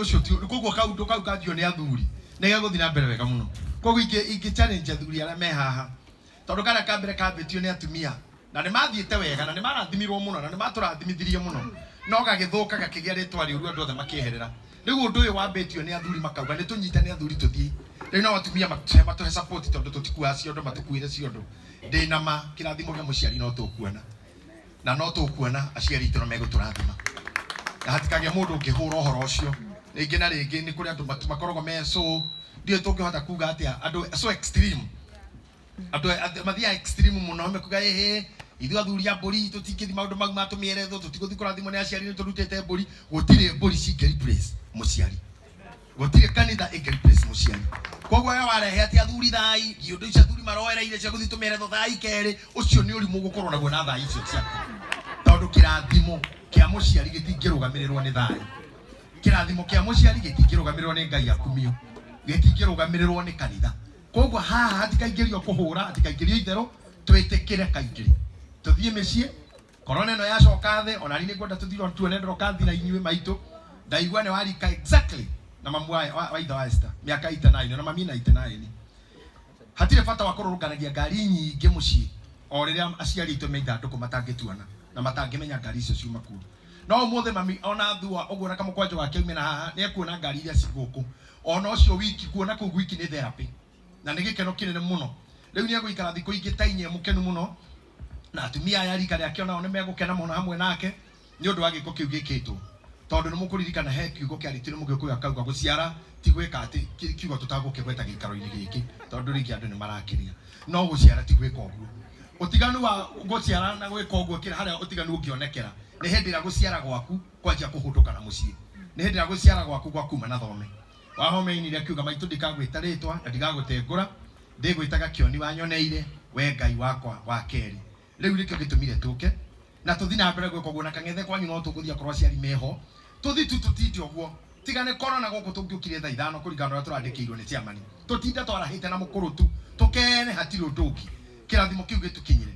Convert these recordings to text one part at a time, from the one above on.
Ũcio ti koguo kaũndũ kau kanjio nĩ athuri nĩ gegũthiĩ na mbere wega mũno. Koguo ingĩ challenge athuri arĩa me haha, tondũ karĩa ka mbere kambĩtio nĩ atumia na nĩ mathiĩte wega na nĩ marathimirwo mũno na nĩ matũrathimithirie mũno, no gagĩthũka gakĩgĩa rĩtwa rĩũru, andũ othe makĩeherera. Rĩu ũndũ ũyũ wambĩtio nĩ athuri, makauga nĩ tũnyitane athuri tũthiĩ. Rĩu nao atumia matũhe support, tondũ tũtikuaga ciondo, matũkuĩre ciondo. Ndĩna ma kĩrathimo kĩa mũciari no tũkuona, na no tũkuona aciari aitũ no megũtũrathima, na hatikagĩa mũndũ ũngĩhũra ũhoro ũcio rĩngĩ na rĩngĩ. Nĩ kũrĩ andũ makoragwo me so, ndiũĩ tũngĩhota kuga atĩa, andũ so extreme, andũ mathiaga extreme mũno, mekuga, "Ĩhĩ, ithuĩ athuri a mbũri tũtingĩthi maũndũ mau ma tũmĩeretho, tũtigũthi kũrathimwo nĩ aciari, nĩ tũrutĩte mbũri." Gũtirĩ mbũri cingĩ replace mũciari, gũtirĩ kanitha ĩngĩ replace mũciari. Koguo we warehe atĩ athuri thai ũndũ icio athuri maroereire cia gũthiĩ tũmĩeretho thai kerĩ, ũcio nĩ ũrimũ gũkorwo naguo na thai icio ciaku, tondũ kĩrathimo kĩa mũciari gĩtingĩrũgamĩrĩrwo nĩ thai. Kĩrathimo kĩa mũciari gĩtingĩrũgamĩrĩrwo nĩ Ngai akumio, gĩtingĩrũgamĩrĩrwo nĩ kanitha. Koguo haha hatikaingĩrio kũhũra, hatikaingĩrio itherũ, twĩtĩkĩre kaingĩ tũthiĩ mĩciĩ. Korona ĩno yacoka thĩ, ona niĩ nĩngwenda tũthiĩ tuone Dorcas na inyuĩ maitũ. Ndaigua nĩ warika exactly na mamu wa ithe wa Esther, mĩaka 89, ona mami na 89. Hatirĩ bata wa kũrũrũnganagia ngari nyingĩ mũciĩ o rĩrĩa aciari aitũ me ithandũkũ matangĩtuona na matangĩmenya ngari icio ciuma kuo. No ũmũthĩ mami ona thua ũguo na kamũkwanjũ gake aume na haha, nĩ ekuona ngari iria ci gũkũ, ona ũcio wiki kuona kũu gwiki nĩ therapy na nĩ gĩkeno kĩnene mũno. Rĩu nĩ egũikara thikũ ingĩ ta inya e mũkenu mũno, na atumia aya rika rĩake onao nĩ megũkena mũno hamwe nake nĩ ũndũ wa gĩko kĩu gĩkĩtwo, tondũ nĩ mũkũririkana he kiugo kĩarĩtio nĩ mũgĩkũyũ akauga gũciara ti gwĩka atĩ kiugo tũtagũkĩgweta gĩikaro-inĩ gĩkĩ, tondũ rĩngĩ andũ nĩ marakĩria, no gũciara ti gwĩka ũguo. Ũtiganu wa gũciara na gwĩka ũguo, kĩrĩa harĩa ũtiganu ũngĩonekera nĩ hĩndĩ ĩrĩa gũciara gwaku kwanjia kũhũndũka na mũciĩ, nĩ hĩndĩ ĩrĩa gũciara gwaku gwakuma na thome. Wahome ainire akiuga, "Maitũ, ndikagwĩta rĩtwa na ndigagũtengũra, ndĩgwĩtaga kĩoni wanyoneire we Ngai wakwa wa kerĩ." Rĩu nĩkĩo gĩtũmire tũke na tũthi na mbere gwĩka ũguo, na kang'ethe kwanyu no tũgũthiĩ akorwo aciari meho, tũthi tu tũtinde ũguo. Tiga nĩ korona, gũkũ tũngĩũkire thaa 5 kũringana na ũrĩa tũrandĩkĩirwo nĩ chairman, tũtinde twarahĩte na mũkũrũ tu tũkene, hatirĩ ũndũ ũngĩ, kĩrathimo kĩu gĩtũkinyĩre.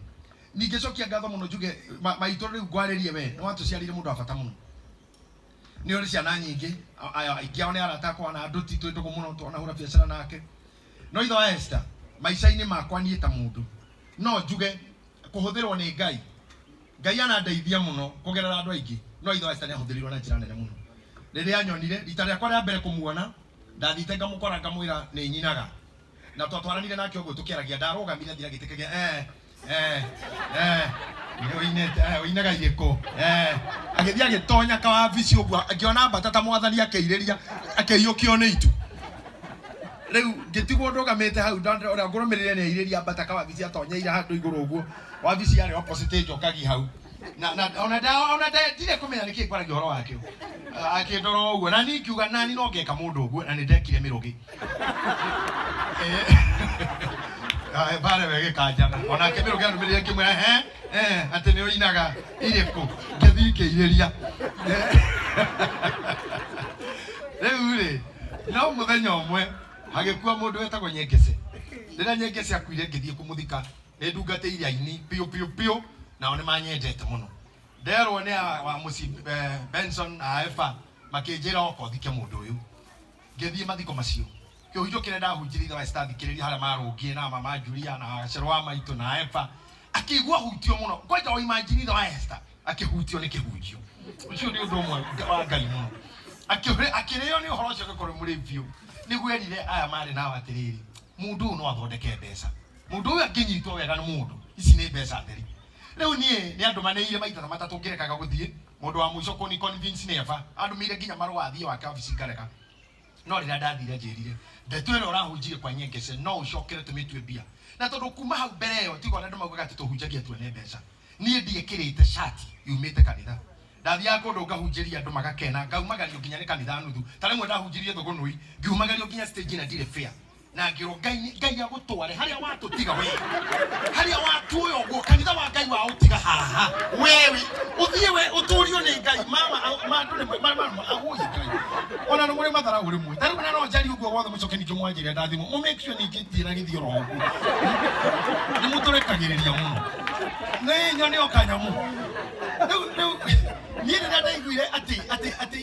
Ningĩ cokia ngatho mũno njuge maitũ, rĩu ngwarĩrie we nĩ watũciarĩire mũndũ wa bata mũno. Nĩ ũrĩ ciana nyingĩ, aya aingĩ ao nĩ arata akwa na andũ ti twĩ ndũgũ mũno, twanahũra biacara nake. No ithe wa Esther, maica-inĩ makwa niĩ ta mũndũ no njuge kũhũthĩrwo nĩ Ngai, Ngai anandeithia mũno kũgerera andũ aingĩ, no ithe wa Esther nĩ ahũthĩrirwo na njĩra nene mũno. Rĩrĩa anyonire rita rĩakwa rĩa mbere kũmuona, ndathiĩte ngamũkora, ngamwĩra nĩ nyinaga, na twatwaranire nake ũguo tũkĩaragia, ndarũgamire thira gĩtĩ kĩgĩa, eh eh eh nĩ ũinĩte, eh ũinaga irĩkũ? Eh, agĩthiĩ agĩtonya kawabici ũguo, ngĩona mbata ta mwathani akĩirĩria, akĩiyũkio nĩ itu. Rĩu ngĩtigwo ndũgamĩte hau, ũrĩa ngũrũmĩrĩire nĩ airĩria mbata kawabici, atonyeire handũ igũrũ ũguo. Wabici yarĩ opposite njokagi hau, na ona ndirĩ kũmenya nĩkĩ ngwaragia ũhoro wakĩo. Akĩndora ũguo na niĩ ngiuga nani no ngeka mũndũ ũguo, na nĩ ndekire mĩrũgĩ. Bare we gĩkanjana onake mĩrũgĩ anũmĩrĩire, ngĩmwĩra, "He eh, atĩ nĩ ũinaga irĩkũ?" Ngĩthiĩ ngĩirĩria. Rĩu rĩ, no mũthenya ũmwe hagĩkua mũndũ wetagwo Nyengece. Rĩrĩa Nyengece akuire, ngĩthiĩ kũmũthika. Nĩ ndungatĩire aini biũ biũ biũ, nao nĩ manyendete mũno. Nderwo nĩ wa mũciĩ, Benson na Eva, makĩnjĩra, "Oka ũthike mũndũ ũyũ." Ngĩthiĩ mathiko macio. Kĩhunjio kĩrĩa ndahunjirie, ithe wa Esther athikĩrĩria harĩa marũngiĩ na mama Julia na gacero wa maitũ na Eva, akĩigua hutio mũno. Kwanja o imagine ithe wa Esther akĩhutio nĩ kĩhunjio ũcio, nĩ ũndũ ũmwe wa Ngai mũno. Akĩrĩo nĩ ũhoro ũcio, agĩkorwo mũrĩ biũ nĩguo erire aya marĩ nao atĩrĩrĩ, "Mũndũ ũyũ no athondeke mbeca, mũndũ ũyũ angĩnyitwo wega nĩ mũndũ, ici nĩ mbeca theri." Rĩu niĩ nĩ andũ manĩire maita ta matatũ ngĩrekaga gũthiĩ. Mũndũ wa mũico kũni convince nĩ Eva, andũmĩire nginya marũa athiĩ wake wabici, ngarega. No rĩrĩa ndathire, njĩrire, "Ndeto ĩrĩa ũrahunjirie kwa Nyengece no ũcokere tũmĩtue mbia." Na tondũ kuma hau mbere ĩyo, tiga ũrĩa andũ maugaga atĩ tũhunjagia tuone mbeca, niĩ ndiĩkĩrĩte cati yumĩte kanitha. Ndathiaga kũndũ ngahunjĩria andũ magakena, ngaumagario nginya nĩ kanitha nuthu. Ta rĩmwe ndahunjirie Thũgũnũi, ngiumagario nginya stage na ndirĩ fair, na ngĩrwo, "Ngai Ngai agũtware harĩa watũtiga we, harĩa watuoya ũguo, kanitha wa Ngai waũtiga haha, wewe ũthiĩ we ũtũrio nĩ Ngai." Mama andũ nĩ mama agũi Ngai ona nĩ mũrĩ matharaũ rĩmwe. Ta rĩu na no njarie ũguo wothe, mũcoke ningĩ mwanjĩre ndathimwo, mũ make sure ningĩ thiĩ na gĩthiĩ oro ũguo. Nĩ mũtũrekagĩrĩria mũno, nĩ nyone o kanyamũ. Rĩu niĩ rĩrĩa ndaiguire atĩ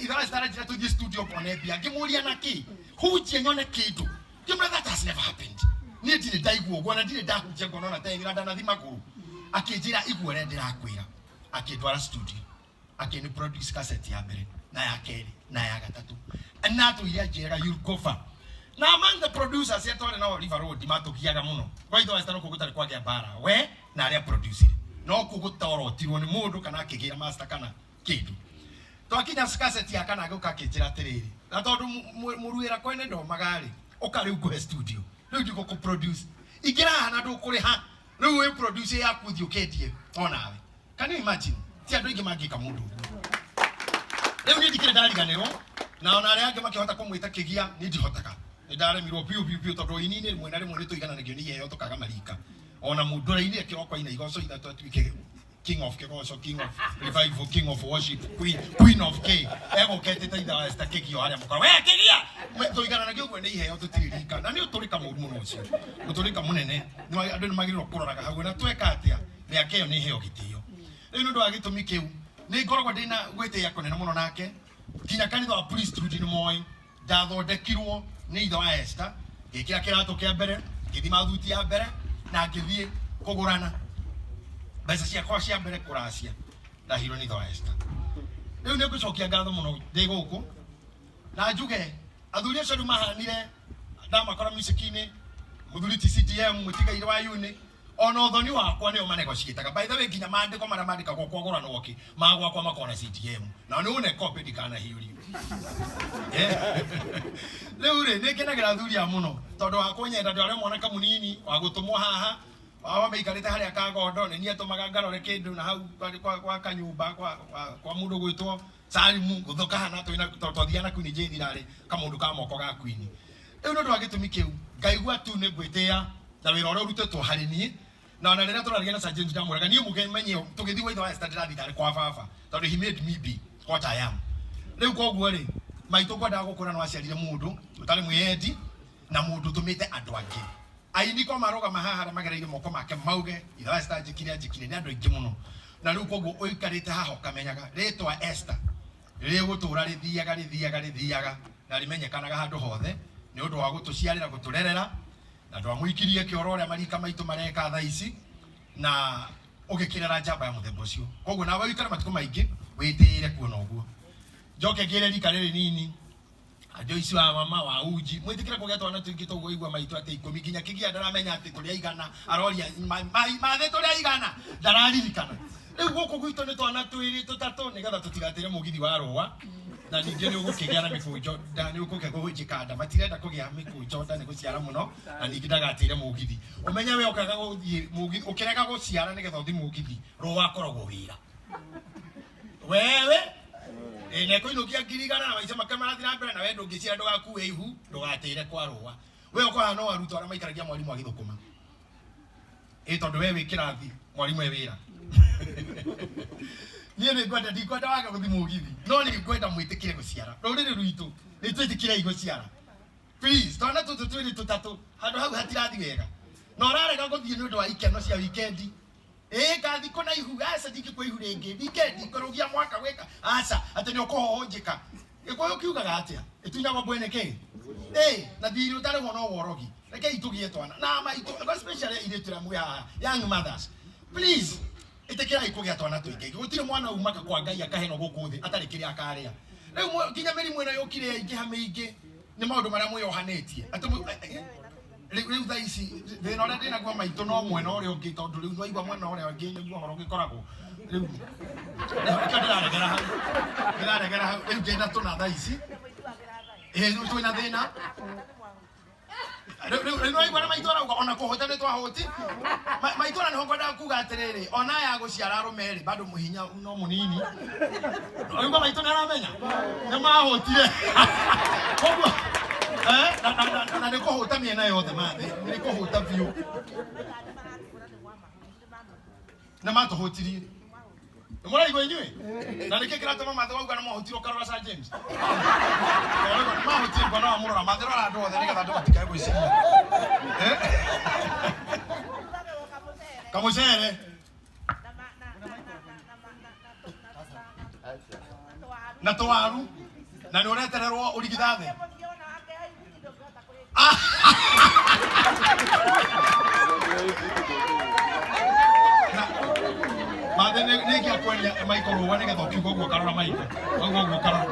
ithaa citaranjĩra tũthiĩ studio. Studio ngone mbia. Ngĩmũria na kĩ hunjie nyone kĩndũ. Ngĩmwĩra that has never happened. Niĩ ndirĩ ndaigua ũguo na ndirĩ ndahunjia ngona ona taĩ ndanathi magũrũ. Akĩnjĩra igua ũrĩa ndĩrakwĩra. Akĩndwara studio, akĩni produce cassette ya mbere na ya kerĩ na ya gatatũ, na atũire anjĩraga, "You'll go far." Na among the producers arĩa twarĩ nao River Road matũgiaga mũno kwa ithe wa Esther, no kũu gũtarĩ kwagĩa mbara we na arĩa producire, no kũu gũtorotirwo nĩ mũndũ kana akĩgĩra master kana kĩndũ. Twakinya cassette ya kana, agĩũka akĩnjĩra atĩrĩrĩ, na tondũ mũruĩra kwene ndomaga rĩ, ũka rĩu ngũhe studio, rĩu ndigũkũ produce ingĩra haha na ndũkũrĩha, rĩu wĩ produce yaku, thiĩ ũkendie onawe. Can you imagine? Ti andũ aingĩ mangĩka mũndũ ũguo. Rĩu niĩ ndikĩrĩ ndariganĩrwo, na ona arĩa angĩ makĩhota kũmwĩta kĩgia, niĩ ndihotaga, nĩ ndaremirwo biũ biũ biũ, tondũ ũini-inĩ rĩmwe na rĩmwe nĩ tũigananagio nĩ iheo tũkaga marika. Ona mũndũ ũrainire kĩroko aina igoco ithatũ atuĩke king of kĩgoco, king of revival, king of worship, queen, queen of k, egũketĩte ithe wa Esther kĩgio harĩa mũkora we kĩgia. Tũigananagia ũguo nĩ iheo, tũtirĩ rika, na nĩ ũtũrĩka mũru mũno ũcio, ũtũrĩka mũnene. Andũ nĩ magĩrĩirwo kũroraga hau na tweka atĩa mĩaka ĩyo nĩ iheo gĩtĩo. Rĩu nĩ ũndũ wa gĩtũmi kĩu nĩ ngoragwo ndĩna gwĩtĩĩa kũnene mũno nake. Nginya kanitha wa priesthood nĩ moĩ ndathondekirwo nĩ ithe wa Esther, ngĩkĩra kĩratũ kĩa mbere, ngĩthima thuti ya mbere, na ngĩthiĩ kũgũrana mbeca ciakwa cia mbere kũracia, ndahirwo nĩ ithe wa Esther. Rĩu nĩ ngũcokia ngatho mũno ndĩ gũkũ na njuge athuri acio rĩu mahanire ndamakora music-inĩ, mũthuri ti CDM mũtigaire wa uni, ona ũthoni wakwa nĩo manegotiataga. By the way, nginya maandĩko marĩa mandĩkagwo kwagũranwo kĩ magwakwa makona CDM na nĩ une copy ndikanahiũrio. Rĩu rĩ, nĩ ngenagĩra athuri aya mũno tondũ wa kũnyenda. Ndwarĩ mwanake mũnini wa gũtũmwo haha wao maikarĩte harĩa Kagondo, nĩ niĩ atũmaga ngarore kĩndũ na hau kwa kanyũmba kwa mũndũ gwĩtwo Salimu gũthũka hana twĩna tondũ twathiaga na Queen Jane irarĩ kamũndũ ka moko ga Queen. Rĩu nĩ ũndũ wa gĩtũmi kĩu ngaigua tu nĩ ngwĩtĩĩa na wĩra ũrĩa ũrutĩtwo harĩ niĩ. Na ona rĩrĩa tũraragia na Sir James ndamwĩraga niĩ mũgemenye tũgĩthiĩ gwa ithe wa Esther ndĩrathiĩ tarĩ kwa baba, tondũ he made me be what I am. Rĩu koguo rĩ, maitũ, ngwendaga gũkwĩra nĩ waciarire mũndũ ũtarĩ mwĩyendi na mũndũ ũtũmĩte andũ angĩ aini kwa marũgama haha arĩa magereire moko make mauge ithe wa Esther anjĩkire anjĩkire nĩ andũ aingĩ mũno. Na rĩu koguo ũikarĩte haha ũkamenyaga rĩtwa Esther rĩgũtũra rĩthiaga rĩthiaga rĩthiaga na rĩmenyekanaga handũ hothe nĩ ũndũ wa gũtũciarĩra, gũtũrerera, na ndwamũikirie kĩoro ũrĩa marika maitũ mareka thaa ici, na ũgĩkĩrera njamba ya mũthemba ũcio. Koguo nawe ũikare matukũ maingĩ wĩtĩĩre kuona ũguo. Njoke ngĩre rika rĩrĩ nini, Joyce wa mama wa uji, mwĩtĩkĩre kũgĩa twana tũingĩ tũguo. Igua maitũ atĩ 10, nginya kĩgia ndaramenya atĩ tũrĩ aigana, aroria mathĩ tũrĩ aigana, ndararirikana. Rĩu gũkũ gwitũ nĩ twana twĩrĩ tũtatũ nĩgetha tũtigatĩre mũgithi wa rũa, na ningĩ nĩ ũgũkĩgĩa na mĩkũnjo nda, nĩ ũkũgĩa kũhunjĩka nda. Matirenda kũgĩa mĩkũnjo nda nĩ gũciara mũno, na ningĩ ndagatĩre mũgithi. Ũmenye we ũkaga gũthiĩ mũgithi, ũkĩrega gũciara nĩgetha ũthiĩ mũgithi rũa akoragwo wĩra wewe ĩ na ĩkũinũkia 100,000 na maica make marathiĩ na mbere, na we ndũngĩciara, ndũgakue ihu, ndũgatĩre kwa rũa. We ũkoraga no arutwo arĩa maikaragia mwarimũ agĩthũkũma, ĩ tondũ we wĩ kĩrathi, mwarimũ e wĩra. Niĩ nĩ ngwenda, ndikwenda wage gũthiĩ mũgithi, no nĩ ngwenda mwĩtĩkĩre gũciara. Rũrĩrĩ rwitũ nĩ twĩtĩkĩrei gũciara, please. Twana tũtũ twĩrĩ tũtatũ handũ hau hatirathi wega, na ũrarega gũthiĩ nĩ ũndũ wa ikeno cia wikendi. Ĩ ngathi kũna ihu, aca, ndingĩkua ihu rĩngĩ wikendi kũrũgia mwaka gwĩka, aca, atĩ nĩ ũkũhũhũnjĩka. Gĩkũyũ kiugaga atĩa? Ĩtunyagwo mbwene kĩ ĩ na thirĩ ũtarĩhwo no worogi. Rekei tũgĩe twana na maitũ, especially airĩtu arĩa mwĩ haha, young mothers, please ĩtĩkĩrai kũgĩa twana tũingĩ. Gũtirĩ mwana umaga kwa Ngai akahenwo gũkũ thĩ atarĩ kĩrĩa akarĩa. Rĩu nginya mĩrimũ ĩno yũkire yaingĩha mĩingĩ nĩ maũndũ marĩa mwĩyohanĩtie atĩ rĩu thaa ici thĩna ũrĩa ndĩnaguo maitũ no mwena ũrĩa ũngĩ, tondũ rĩu nwaigua mwena ũrĩa ũngĩ nĩguo ũhoro ũgĩkoragwo. Rĩu nĩkĩo ndĩraregera hau, ndĩraregera hau. Rĩu ngĩenda tũna thaa ici, ĩ rĩu twĩna thĩna. Rĩu nĩwaigua na maitũ arauga ona kũhũta nĩ twahũti. Maitũ ona nĩho ngwendaga kuga atĩrĩrĩ, ona aya gũciara arũme rĩ, bado mũhinya no mũnini. Waigua maitũ nĩ aramenya nĩ mahũtire koguo na nĩ kũhũta mĩena yothe mathĩ, nĩ kũhũta biũ, nĩ matũhũtirie. Nĩ mũraigua inyuĩ? Na nĩkĩ kĩratũma mathe wauga nĩ mwahũtirwo? Ũkarora Sir James. Nĩ mahũtire, ngona wamũrora mathe, rora andũ othe nĩgetha andũ matikae gwĩciria. Kamũcere na tũwaru. Na nĩ ũretererwo ũrigithathe. Mathe nĩ ingĩakwendia Michael rũa nĩgetha ũkiuga ũguo ũkarora Michael. Ũguo ũguo ũkarora.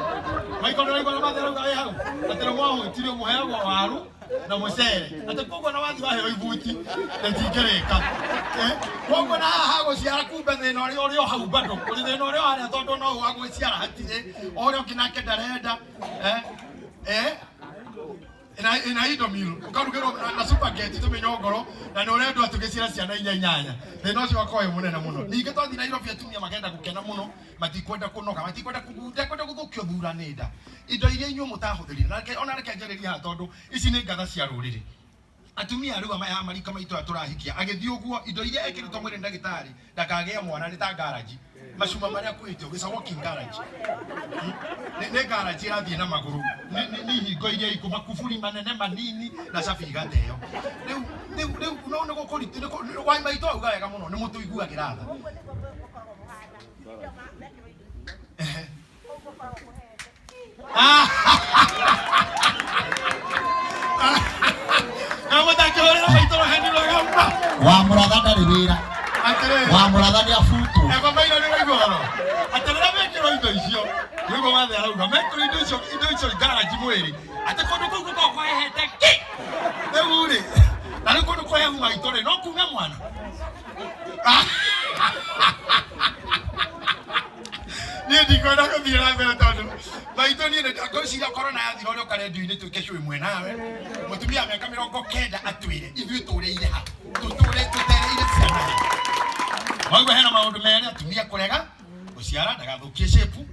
Michael nĩ ũraigua Mathe arauga wĩ hau? Atĩ nĩ mwahũtirio mũheagwo waru na mũcere. Atĩ koguo na wathi waheo ibuti rĩtingĩrĩka. Koguo na haha hagũciara kumbe thĩna ũrĩa ũrĩ o hau bado. Kũrĩ thĩna ũrĩa o harĩa tondũ no wa gwĩciara hatirĩ. Ũrĩa ũngĩ nake ndarenda. Ina indomie ukarugĩrwo na spaghetti tũmĩnyongoro na nĩ ũrendwo atĩ ũgĩciara ciana inya inyanya. Thĩna ũcio wakorwo wĩ mũnene mũno. Ningĩ twathiĩ Nairobi atumia makenda gũkena mũno, matikwenda kũnoga, matikwenda ndakwenda gũthũkio thura nĩ nda. Indo iria inyuĩ mũtahũthĩrire, na reke ona reke njarĩrie haha tondũ ici nĩ ngatha cia rũrĩrĩ. Atumia rĩu aya marika maitũ aya tũrahikia, agĩthiĩ ũguo indo iria ekĩrĩtwo mwĩrĩ nĩ ndagĩtarĩ ndakagĩe mwana nĩ ta garage. Macuma marĩa akuĩte it's a walking garage. Nĩ garage ĩrathiĩ na magũrũ. Nĩ ihingo iria ikũ makuburi manene manini na cabi igateo. Rĩu rĩu rĩu no nĩ gũkũritũ nĩ wa maitũ auga wega mũno nĩ mũtũiguagĩra tha. Ehe. Na mũtakĩhũrĩra maitũ rũheni rwega ma. Wa mũratha ndarĩ wĩra. Atĩrĩrĩ. Wa mũratha nĩ abutwo. Eba maitũ nĩ ũraigua ũhoro. Atĩ rĩrĩa mekĩrwo indo icio, nĩguo wathe arauga, mekĩrwo indo icio, indo icio ngaraji mwĩrĩ, atĩ kũndũ kũu gũkoragwo kũhehete ki. Rĩu rĩ, na rĩu kũndũ kũhehu maitũ rĩ, no kume mwana. Niĩ ndikwenda gũthiĩ na mbere tondũ maitũ niĩ ngwĩciria korona yathira ũrĩa ũka rendio-inĩ twĩke show ĩmwe nawe. Mũtumia wa mĩaka 90 atwĩre ithuĩ tũrĩire ha, tũtũre tũtereire ciana ha. Waigua hena maũndũ merĩ, atumia kũrega gũciara ndagathũkie shape,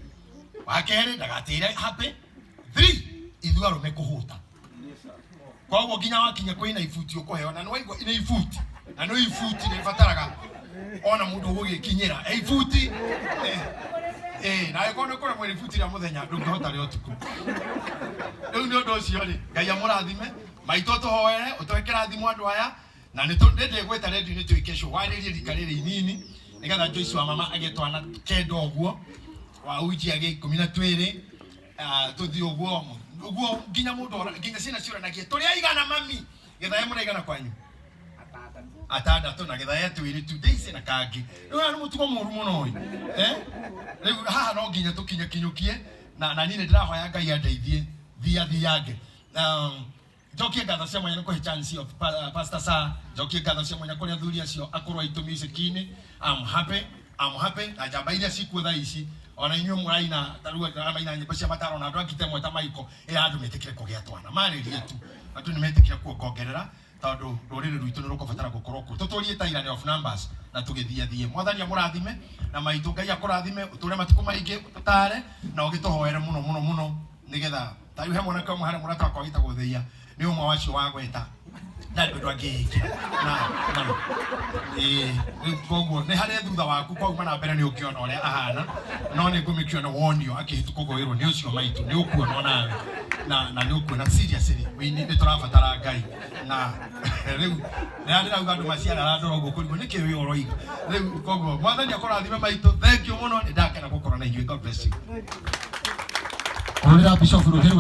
wa kerĩ ndagatĩre happy, 3 ithuĩ arũme kũhũta. Koguo nginya wakinya kwĩna ibuti ũkũheo na nĩwaigua nĩ ibuti na nĩ ibuti nĩ ibataraga ona mũndũ ũgũgĩkinyĩra ibuti na angĩkorwo nĩ ũkũremwo nĩ ibuti rĩa mũthenya ndũngĩhota rĩa ũtukũ. Rĩu nĩ ũndũ ũcio rĩ, Ngai amũrathime maitũ, ũtũhoere ũtũhe kĩrathimo andũ aya na nĩ ndĩgwĩta rendio-inĩ twĩke show warĩrie rika rĩrĩ inini nĩgetha Joyce wa mama agĩe twana 9 ũguo, wa Uji agĩe 12, tũthiĩ ũguo ũguo nginya mũndũ nginya ciana ciũranagie tũrĩ aigana mami, gĩthae mũraigana kwanyu atandatũ na gĩthae twĩrĩ tu Daisy na kangĩ. Rĩu haha nĩ mũtugo mũru mũno ĩ. Rĩu haha no nginya tũkinye kinyũkie na niĩ nĩ ndĩrahoya Ngai andeithie thia thiange. Njokie ngatho cia mwanya nĩ kũhe chance of Pastor Sir, njokie ngatho cia mwanya kũrĩ athuri acio akũrũ aitũ music-inĩ. I'm happy, I'm happy na njamba iria cikuo thaa ici ona inyuĩ mũraina ta rĩu andũ arĩa maina nyĩmbo cia mataro na andũ angĩ temwe ta Michael ĩra andũ metĩkĩre kũgĩa twana marĩrie tu andũ nĩ metĩkĩre kuongongerera tondũ rũrĩrĩ rwitũ nĩ rũkũbatara gũkorwo kuo tũtũrie tyranny of numbers na tũgĩthiathiĩ. Mwathani amũrathime na maitũ Ngai akũrathime ũtũre matukũ maingĩ ũtũtare na ũgĩtũhoere mũno mũno mũno nĩgetha ta rĩu he mwanake ũmwe harĩa mũrata wakwa wĩtagwo Theia nĩ ũmwe wacio wa gweta ndarĩ ũndũ angĩĩkĩra na na ĩĩ rĩu koguo nĩ harĩa thutha waku kwauma na mbere nĩ ũkĩona ũrĩa ahana no nĩ ngũmĩkĩona wonio akĩhĩtũka ũguo wĩrwo nĩ ũcio maitũ nĩ ũkuona onawe na nĩ ũkuona seriously wĩini nĩ tũrabatara Ngai na rĩu rĩrĩa ndĩrauga andũ maciara arandora ũguo kũrigwo nĩkĩ wĩ ũroiga rĩu koguo mwathani akũrathime maitũ thank you mũno nĩ ndakena gũkorwo na inyuĩ. God bless you. Hũrĩra Bishop rũhĩ rwega.